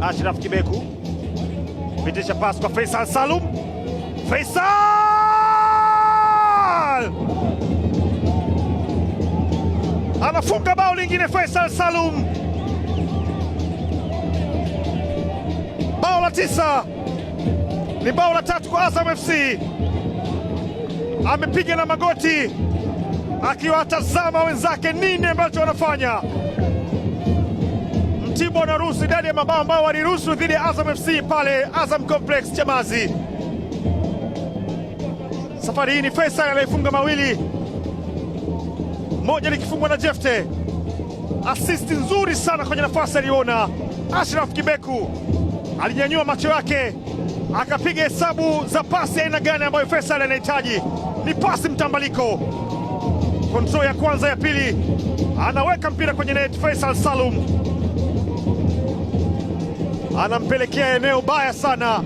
Ashraf Kibeku pitisha pass kwa Faisal Salum. Faisal anafunga bao lingine. Faisal Salum, bao la 9, ni bao la 3 kwa Azam FC. Amepiga na magoti akiwatazama wenzake nini ambacho wanafanya. Mtibwa wanaruhusu idadi ya mabao ambao waliruhusu dhidi ya Azam FC pale Azam Complex Chamazi. Safari hii ni Faisal anayefunga mawili, moja likifungwa na Jefte. Asisti nzuri sana kwenye nafasi aliona Ashraf Kibeku, alinyanyua macho yake akapiga hesabu za pasi aina gani ambayo Faisal anahitaji. Ni pasi mtambaliko, control ya kwanza, ya pili, anaweka mpira kwenye net. Faisal Salum anampelekea eneo baya sana.